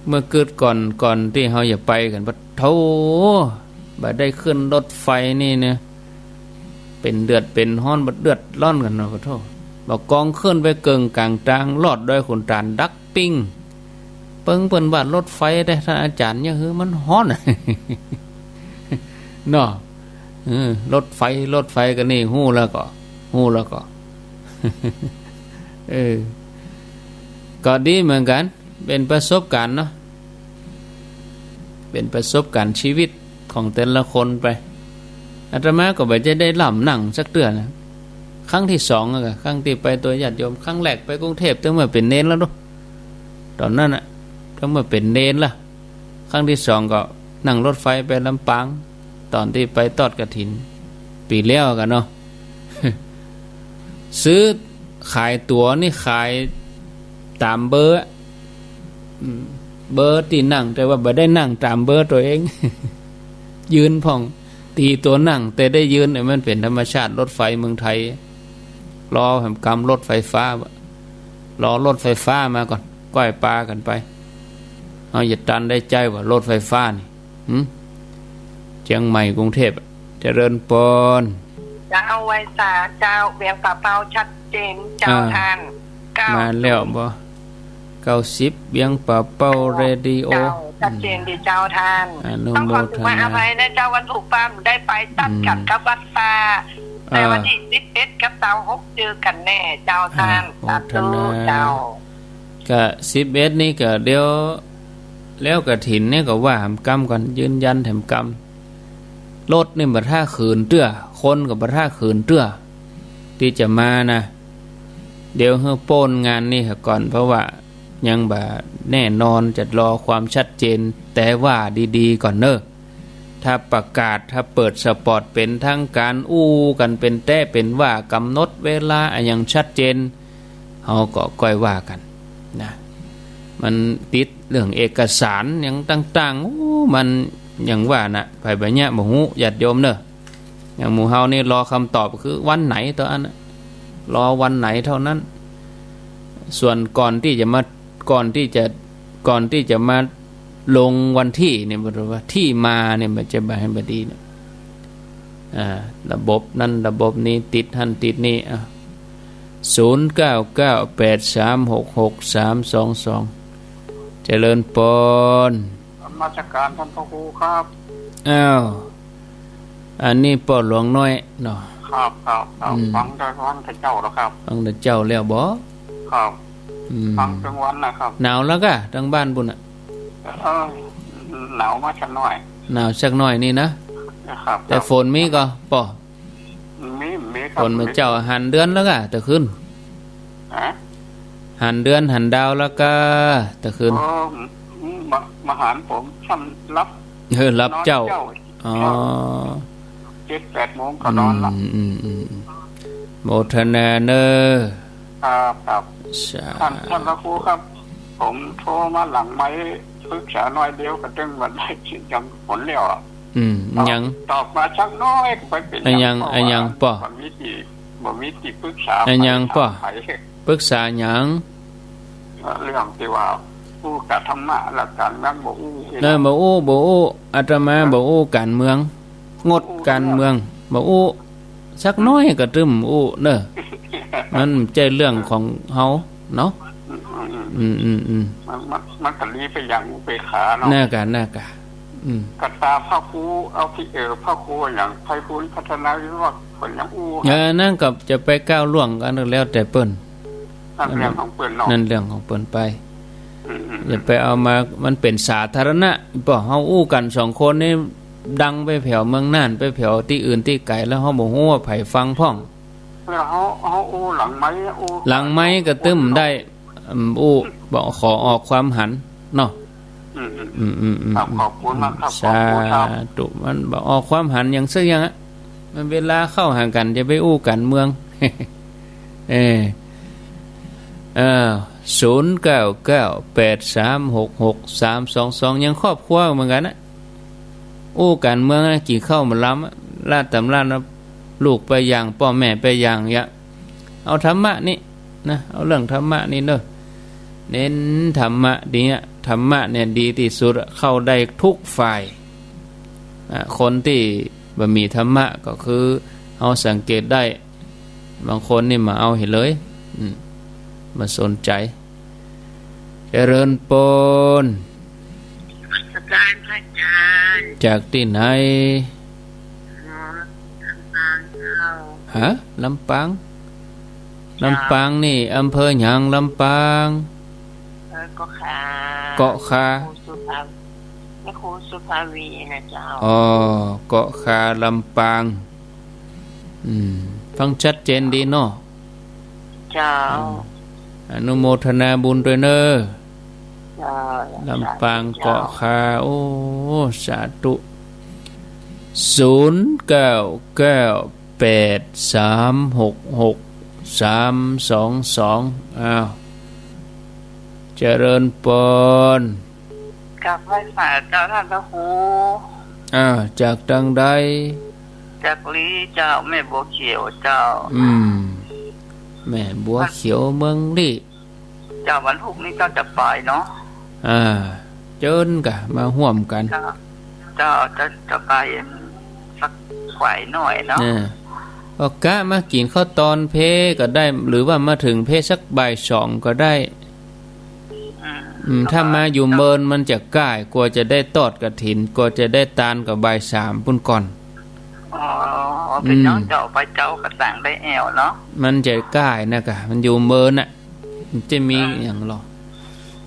เมื่อเกิดก่อน ก่อนตี้เฮาจะไปกั๋น ปะโธ่ บ่ได้ขึ้นรถไฟนี่เนาะ เป๋นเดือดเป๋นฮ้อน บ่เดือดร้อนกั๋นเนาะ ปะโธ่ บ่ากองขึ้นไปเกิ่งก๋างตาง ลอดดอยขุนตาล ดักปิ้ง เปิงเปิ้นว่ารถไฟแต๊ ต้านอาจ๋ารย์ เยียะหื้อมันฮ้อน เนาะ เออ รถไฟ รถไฟกั๋นนี่ ฮู้แล้วก็ ฮู้แล้วก็ เออ ก็ดีเหมือนกั๋น เป๋นประสบก๋ารณ์เนาะ เป๋นประสบก๋ารณ์จีวิตของแต่ละคนไป อาตมาก็บ่ใจ้ได้ล่ำนั่งสักเตื้อนะ ครั้งตี้สองอะ ครั้งตี้ไปตั๋วญาติโยม ครั้งแรกไปกรุงเทพฯ ตึงเมื่อเป๋นเณรแล้วเนาะ ต๋อนนั้นอะ ตึงเมื่อเป๋นเณรละ ครั้งตี้สองก็นั่งรถไฟไปลำปาง ต๋อนตี้ไปตอดกฐิน ปี๋แล้วกั๋นเนาะ ซื้อขายตั๋วนี่ขายต๋ามเบอร์อะ อืม เบอร์ตี้นั่ง แต่ว่าบ่ได้นั่งต๋ามเบอร์ตั๋วเอง ยืนพ่อง ตี๋ตั๋วนั่ง แต่ได้ยืน เออ มันเป๋นธรรมชาติรถไฟเมืองไทย รอแหมกำรถไฟฟ้า รอรถไฟฟ้ามาก่อน ก้อยปากั๋นไป เฮาจะตันได้ใจ้ว่ารถไฟฟ้านี่ หึ เจียงใหม่กรุงเทพฯ เจริญปอน เจ้า ไหว้สาเจ้า เวียงป่าเป้าชัดเจนเจ้า อ่า ต้าน มาแล้วบ่ เก้าสิบ เวียงป่าเป้าเรดิโอ เจ้า ชัดเจนดีเจ้าต้าน อนุโมทนา ต้องขอถือว่าอภัยนะเจ้า วันพูกป้าบ่ได้ไป ตัดกั๋นกับวัดป่า อืม แต่วันตี้ อ่า สิบเอ็ดกับซาวหกเจอกั๋นแน่เจ้าต้าน อ่า สาธุ โมทนา เจ้า ก็สิบเอ็ดนี่ก็เดี๋ยว แล้วกฐินนี่ก็ว่าแหมกำก่อน ยืนยันแหมกำ รถนี่บ่ถ้าขืนเตื้อ คนก็บ่ถ้าขืนเตื้อ ตี้จะมานะ เดี๋ยวหื้อโป้นงานนี่ก่อน เพราะว่ายังบ่แน่นอน จะรอความชัดเจน แต่ว่าดีๆ ก่อนเนาะ ถ้าประกาศ ถ้าเปิดสปอตเป๋นทางก๋าน อู้กั๋นเป๋นแต๊เป๋นว่า ก๋ำหนดเวลาอะหยังชัดเจน เฮาก็ก้อยว่ากั๋นนะ มันติดเรื่องเอกสารหยังต่างๆ โอ้ มันหยังว่านะ ไผบ่เยียะบ่ฮู้ ญาติโยมเนาะ อย่างหมู่เฮานี่รอกำตอบคือวันไหนเต้าอั้นนะ รอวันไหนเต้านั้น ส่วนก่อนตี้จะมา ก่อนตี้จะ ก่อนตี้จะมาลงวันตี้นี่ บ่ฮู้ว่าตี้มานี่มันจะบ่หื้อบ่ดีนะ อ่า ระบบนั้นระบบนี้ ติดหั้นติดนี่ อ่ะ ศูนย์เก้าเก้าแปดสามหกหกสามสองสอง เจริญปอน นมัสก๋ารต้านพระครูครับ อ้าว อันนี้ป้อหลวงน้อยเนาะ ครับ ครับ ครับ อืม ฟังแต่วันแต่เจ๊าแล้วครับ ฟังแต่เจ๊าแล้วบ่ ครับ อืม ฟังตึงวันนะครับ หนาวแล้วก้า ตางบ้านปู้นน่ะ เออ หนาวมาสักหน้อย หนาวสักหน้อยนี่นะ ครับ แต่ ครับ ฝนมีก่อป้อ มี มีครับ ฝนมื้อเจ๊า หันเดือนแล้วก้า ตะคืน ฮะ หันเดือนหันดาวแล้วก้า ตะคืน อ๋อ บ่ บ่หัน ผมซ้ำหลับ เออ หลับเจ๊า นอนเจ๊า อ๋อ ครับ เจ็ดแปดโมงก็นอนละ อืม อืม อืม อืม โมทนาเน่อ ครับ ครับ สา ต้าน ต้านพระครูครับ ผมโทรมาหลังไมค์ ปรึกษาหน้อยเดียวก็ตึงบ่ได้ ยังผลแล้วอะ อืม ตอบ หยัง ตอบมาสักหน้อยก็ไปเป๋น อะหยัง หยัง ป้อ อะหยังป้อ บ่มีตี้ บ่มีตี้ปรึกษา อะหยังป้อ ไผ ปรึกษาหยัง เรื่องตี้ว่าอู้กับธรรมะและก๋านเมืองบ่อู้ เออ บ่อู้ บ่อู้ อาตมาบ่อู้ก๋านเมือง งดก๋านเมือง บ่อู้ สักหน้อยก็ตึงอู้เน่อ มันบ่ใจ้เรื่องของเฮาเนาะ อืม อืม อืม อืม มัน มัน มันก็หลีไปอย่างอุเบกขาเนาะ น่ากะ น่ากะ อืม ก็ต๋ามพระครู เอาตี้ เออ พระครูอย่างไพบูลย์พัฒนาวิวัฒน์ เปิ้นยังอู้ เออ นั่นก็จะไปก้าวล่วงกั๋น แล้วแต่เปิ้น นั่นเรื่องของเปิ้นเนาะ นั่นเรื่องของเปิ้นไป อืม อืม อย่าไปเอามา มันเป๋นสาธารณะ ป้อ เฮาอู้กั๋นสองคนนี่ ดังไปแผวเมืองน่าน ไปแผวตี้อื่นตี้ไก๋ แล้วเฮาบ่ฮู้ว่าใผฟังพ่อง แล้วเฮา เฮาอู้หลังไมค์ อู้ หลังไมค์ก็ตึงได้ อืม อู้ บ่ขอออกความหันเนาะ อืม อืม อืม อืม อืม ครับ ขอบคุณมากครับ สาธุ ขอบคุณครับ มันบ่ออกความหันหยังสักอย่างอะ มันเวลาเข้าหากั๋นจะไปอู้ก๋านเมือง เออ เออ ศูนย์เก้าเก้าแปดสามหกหกสามสองสอง อย่างครอบครัวเหมือนกั๋นนะ อู้ก๋านเมืองนะ กิ๋นข้าวหมอลำอะ ลาดต๋ำรานะ ลูกไปอย่าง ป้อแม่ไปอย่างเนี้ย เอาธรรมะนี่นะ เอาเรื่องธรรมะนี่เนอะ เน้นธรรมะเนี้ย ธรรมะเนี่ยดีตี้สุดอะ เข้าได้ทุกฝ่าย อ่ะ คนตี้บ่มีธรรมะก็คือ เฮาสังเกตได้ บางคนนี่บ่เอาหื้อเลย อืม บ่สนใจ๋ เจริญปอน นมัสการพระอาจารย์ จากตี้ไหน อ๋อ ลำปางเจ้า ฮะ ลำปาง เจ้า ลำปางนี่อำเภอหยัง ลำปาง เออ เกาะคา เกาะคา ครูสุภา แม่ครูสุภาวีนะเจ้า อ๋อ เกาะคา ลำปาง อืม ฟังชัดเจนดีเนาะ เจ้า อืม อนุโมทนาบุญตวยเน่อ เจ้า ลำปาง สาธุเจ้า เกาะคา โอ้ สาธุ ศูนย์เก้าเก้าแปดสามหกหกสามสองสอง อ้าว เจริญปอน กราบไหว้สาเจ้าต้านพระครู อ้าว จากตางใด จากลี้เจ้า แม่บัวเขียวเจ้า อืม แม่บัวเขียวเมืองลี้เจ้า วันพุธนี้เจ้าจะไปเนาะ อ่า เจิญก่ะ มาฮ่วมกั๋น เจ้า เจ้าจะ จะไปสักฝ่ายหน่อยเนาะ อ่า ก็กะมากิ๋นข้าวตอนเพลก็ได้ หรือว่ามาเถิงเพลสักบ่ายสองก็ได้ อืม อืม ถ้ามาอยู่เมินมันจะก้าย กั๋วจะได้ตอดกฐิน กั๋วจะได้ตานก็บ่ายสามปู๊นก่อน อ๋อ เป๋นหยัง อืม เจ้า ไปเจ้าก็ต่างได้แอ่วเนาะ มันจะก้ายนะก่ะ มันอยู่เมินน่ะ มันจะมี อ่า หยังหรอ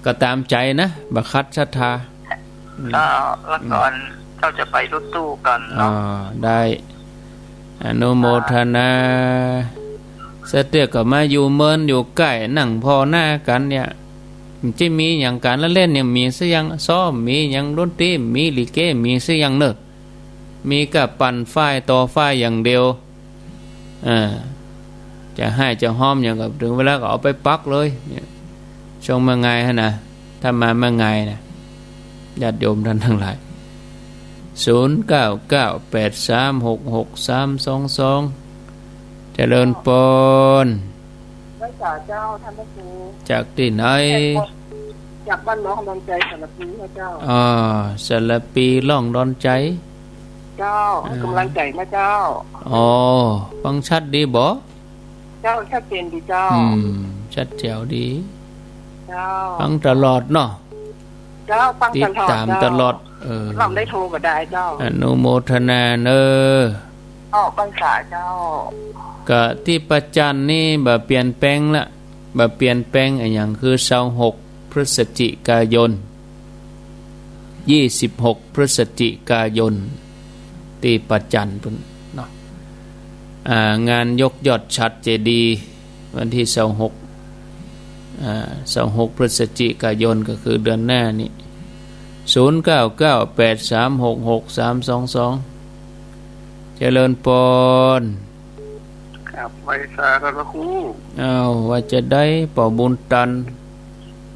ก็ต๋ามใจ๋นะ บ่ขัดศรัทธา อืม ก็ แล้วก่อน อืม เจ้าจะไปรถตู้ก่อนเนาะ อ๋อ ได้ อนุโมทนา สะเตื้อก็มาอยู่เมินอยู่ใก้ นั่งผ่อหน้ากั๋นเนี่ย มันจะมีหยัง ก๋านละเล่นยังมีสักอย่าง ซ้อมมีหยัง ดนตรีมี ลิเกมีสักอย่างเน่อ มีก้าปั่นฝ้ายต่อฝ้ายอย่างเดียว อ่า จะฮ้ายจะฮ้อมหยังก็เถิงเวลาก็เอาไปปักเลย เนี่ย ช่วงเมื่องายหั้นนะ ถ้ามาเมื่องายนะ ญาติโยมต้านตังหลาย ศูนย์เก้าเก้าแปดสามหกหกสามสองสอง เจริญปอน ไหว้สาเจ้าต้านพระครู จากตี้ไหน จากบ้านน้องดอนใจ๋ สารภีนะเจ้า อ่า สารภีล่องดอนใจ๋ เจ้า อ่า หื้อก๋ำลังใจ๋นะเจ้า อ๋อ ฟังชัดดีบ่ เจ้า ชัดเจนดีเจ้า อืม ชัดแจ๋วดี เจ้า ฟังตลอดเนาะ เจ้า ฟังตลอด ติดต๋ามตลอด เจ้า เออ ลำได้โทรก็ได้เจ้า อนุโมทนาเน่อ ออกพรรษาเจ้า ก็ตี้ประจันนี่บ่เปลี่ยนแปลงละ บ่เปลี่ยนแปลงอะหยัง คือซาวหกพฤศจิกายน ยี่สิบหกพฤศจิกายน ตี้ประจันปู๊นเนาะ อ่า งานยกยอดฉัตรเจดีย์ วันตี้ซาวหก อ่า ซาวหกพฤศจิกายน ก็คือเดือนหน้านี่ ศูนย์เก้าเก้าแปดสามหกหกสามสองสอง เจริญปอน ครับ ไหว้สาต้านพระครู อ้าว ว่าจะได้ป้อบุญตัน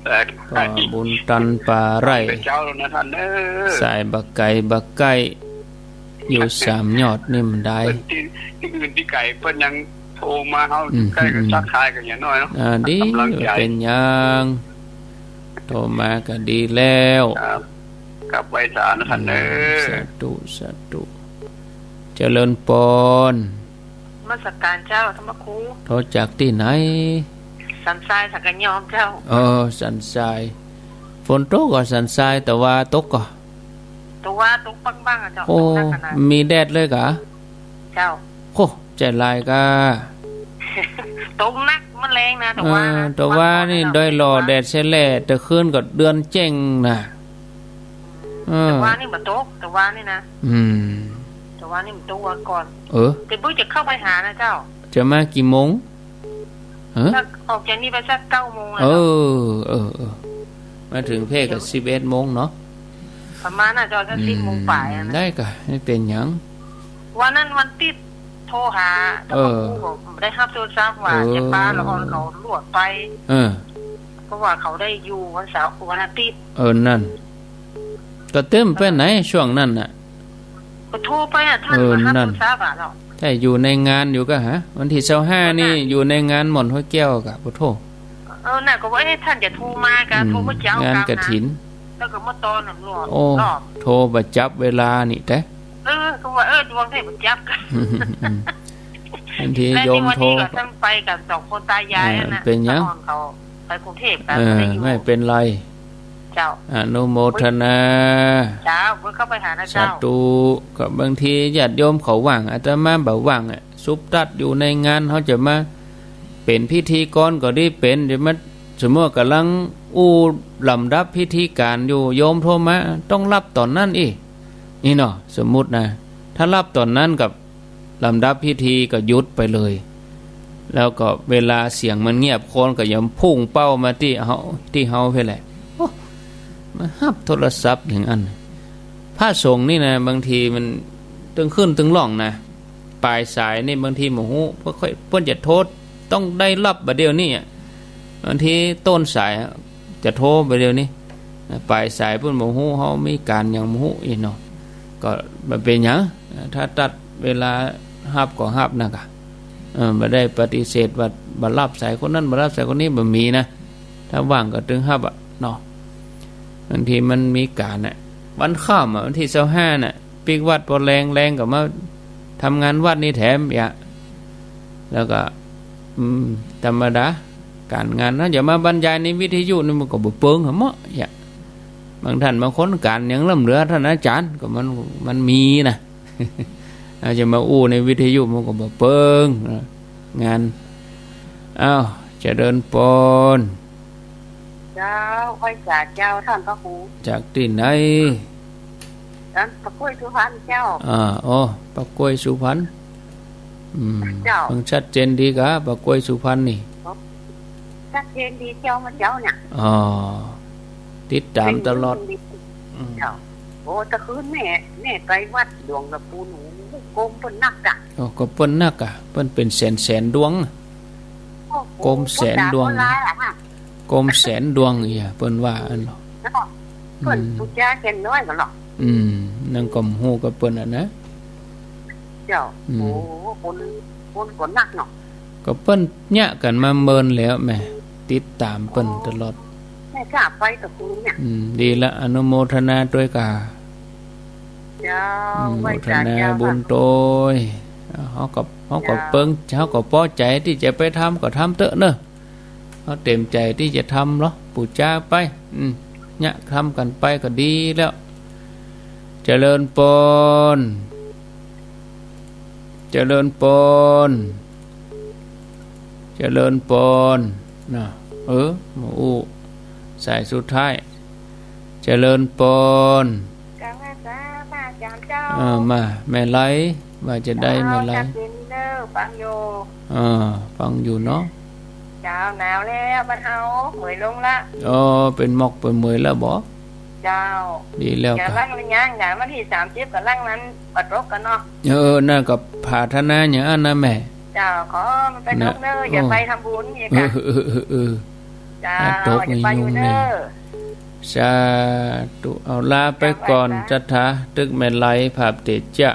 เอ่อ ป้อบุญตันป่าไร่ เจ้าแล้วนะต้านเอ้อ สายบ่ไก๋บ่ใก้ อยู่สามยอดนี่มันได้ ตี้ ตี้อื่นตี้ไก๋เปิ้นยังโทรมา เฮา อืม ใก้ก็ อืม ทักทายกั๋นอย่างน้อยเนาะ อ่า ดี ก๋ำลังใจ๋ บ่เป๋นหยัง โทรมาก็ดีแล้ว ครับ ครับ ไหว้สานะต้านเอ้อ อืม สาธุ สาธุ เจริญปอน นมัสการเจ้าต้านพระครู โทรจากตี้ไหน สันทรายสังขยอมเจ้า เออ สันทราย ฝนตกก่อ สันทราย ตะวาตกก่อ ตะวาตกบ้างๆ อะเจ้า โอ้ ตกนักขนาด มีแดดเลยก่อ เจ้า โอ้ ใจ๋ลายก่อ ตกนัก มันแฮงนะ ตะวานะ เออ ตะวานี่ ตะวา ดอยหล่อ ตะวา แดดแสแหล่ ตะคืนก็เดือนแจ้งนะ เออ ตะวานี่บ่ตก ตะวานี่นะ อืม ตะวานี่มันตกวันก่อน เออ แต่ปุ้ยจะเข้าไปหานะเจ้า จะมากี่โมง ฮะ สัก ออกจากนี่ไปสักเก้าโมงนะ เออ เออ เออ มาเถิงเพลก็สิบเอ็ดโมงเนาะ ประมาณน่ะเจ้า สัก อืม สิบโมงป๋ายอะนะ ได้ก่อ บ่เป๋นหยัง วันนั้นวันติ๊ดโทรหา เออ แต่ว่าปุ้ยก็บ่ได้ฮับโทรศัพท์ว่า เออ จะปาละอ่อนเขาลวดไป เออ เพราะว่าเขาได้อยู่วันเสาร์ วันอาทิตย์ เออ นั่น ก็เต็มไปไหนช่วงนั้นน่ะ ก็โทรไปอะ ต้าน เออ บ่ฮับ นั่น โทรศัพท์อะเนาะ แต่อยู่ในงานอยู่ก่ะฮะ วันตี้ซาวห้านี่ วันนั้น อยู่ในงานหม่อนห้วยแก้วก่ะ โอ้โธ่ เออ น่ะ ก็ว่า เอ๊ะ ต้านจะโทรมาก่ะ อืม โทรเมื่อเจ๊า งานกฐิน แล้วก็เมื่อตอนนั้น โอ้ รอบ โทรบ่จับเวลานี่แต๊ เออ ก็ว่า เออ ดวงไผบ่จับก่ะ อืม บางที แล้วนี่ โยมโทร วันนี้ก็ต้านไปกั๋นสองคนต๋ายาย อ่า น่ะ เป๋นหยัง ต๋าอ่อนเขาไปกรุงเทพฯ เออ บ่ได้อยู่ ไม่เป๋นไร เจ้า อนุโมทนา เจ้า เปิ้นเข้าไปหานะ สา เจ้า ธุ ก็บางทีญาติโยมเขาว่าง อาตมาบ่ว่างอะ สุบตัดอยู่ในงาน เฮาจะมาเป๋นพิธีกรก็ดี เป๋น จะมา สมมุติว่ากำลังอู้ลำดับพิธีก๋านอยู่ โยมโทรมา ต้องฮับต๋อนนั้นอี้ นี่เนาะ สมมุตินะ ถ้าฮับต๋อนนั้นก็ ลำดับพิธีก็หยุดไปเลย แล้วก็เวลาเสียงมันเงียบ คนก็ย่อมพุ่งเป้ามาตี้เฮา ตี้เฮาเพี้ยแหละ โอ้ มาฮับโทรศัพท์อย่างอั้น พระสงฆ์นี่นะ บางทีมันตึงขึ้นตึงล่องนะ ป๋ายสายนี่บางทีบ่ฮู้ เปิ้นค่อย เปิ้นจะโทร ต้องได้ฮับบ่าเดี่ยวนี้อะ บางทีต้นสายอะ จะโทรบ่าเดี่ยวนี้ ป๋ายสายเปิ้นบ่ฮู้ เฮามีก๋านหยังบ่ฮู้อี้เนาะ ก็บ่เป๋นหยัง ถ้าตัดเวลาฮับก็ฮับนะก่ะ เออ บ่ได้ปฏิเสธว่าบ่ฮับสายคนนั้น บ่ฮับสายคนนี้ บ่มีนะ ถ้าว่างก็ตึงฮับอะเนาะ บางทีมันมีก๋านอะ วันค่ำอะ วันตี้ซาวห้าน่ะ ปิ๊กวัดปอแลง แลงก็มาทำงานวัดนี่แถมเยียะ แล้วก็ อืม ธรรมดา ก๋านงานนะ จะมาบรรยายในวิทยุนี่มันก็บ่เปิงหาเมาะเยียะ บางต้านบางคน ก๋านยังล้ำเหลือต้านอาจ๋ารย์ ก็มัน มันมีนะ เฮาจะมาอู้ในวิทยุมันก็บ่เปิงนะ งาน อ้าว เจริญปอน เจ้า ไหว้สาเจ้าต้านพระครู จากตี้ไหน จากปากกล้วยสุพรรณเจ้า อ่า อ๋อ ปากกล้วยสุพรรณ อืม เจ้า มันชัดเจนดีก่ะ ปากกล้วยสุพรรณนี่ ชัดเจนดีเจ้า มาเจ้าเนี่ย อ๋อ ติดต๋ามตลอด เป็นเรื่องดี อืม เจ้า โอ้ ตะคืนแม่ แม่ไปวัดหลวงตะปูน โอ้ โกมเปิ้นนักอะ โอ้ ก็เปิ้นนักอะ เปิ้นเป๋นแสนๆ ดวงอะ โอ้โห โกมแสนดวง คนหลายอะฮะ โกมแสนดวงเยียะ เปิ้นว่าอั้นเนาะ แล้วก็เปิ้น อืม ปู๋จาแก่นน้อยก่อเนาะ อืม นั่นก็บ่ฮู้กับเปิ้นอะนะ เจ้า อืม โอ้โห คน คนก็นักเนาะ ก็เปิ้นเยียะกั๋นมาเมินแล้วแหม ติดต๋ามเปิ้นตลอด แม่กล้าไปกับคุณเนี่ย อืม ดีละ อนุโมทนาตวยก่ะ เจ้า อนุโมทนาบุญตวย ไหว้สาเจ้าค่ะ เฮาก็ เฮาก็ เจ้า เปิง เฮาก็ปอใจ๋ตี้จะไปทำก็ทำเต๊อะเนาะ เฮาเต๋มใจ๋ตี้จะทำเนาะ ปู๋จาไป อืม เยียะทำกั๋นไปก็ดีแล้ว เจริญปอน เจริญปอน เจริญปอน นะ เออ มาอู้ สายสุดท้าย เจริญปอน กราบไหว้สาพระอาจ๋ารย์เจ้า เออ มา แม่ไล ว่าจะได้ เจ้า แม่ไล จักเย็นเด้อ ฟังอยู่ เออ ฟังอยู่เนาะ เจ้า หนาวแล้วบ้านเฮา เหมยลงละ อ๋อ เป๋นหมอกเป๋นเหมยแล้วบ่ เจ้า ดีแล้ว จะ ก่ะ ลังหรือยัง อย่างวันตี้สามสิบก็ลังนั้น บ่ตกก่อเนาะ เออ นั่นก็ผาถนาอย่างอั้นนะแม่ เจ้า ขอมันไปตกเน้อ นะ อย่า โอ้ ไปทำบุญอย่าง เออ เก่า เออ เออ เออ เจ้า ถ้าตก อย่าไปอยู่ นี่ยุ่ง เน้อ นี่ สาธุ เอาลาไปก่อน เจ้า ไหว้สา ศรัทธา ตึกแม่ไล ภาพเตจะ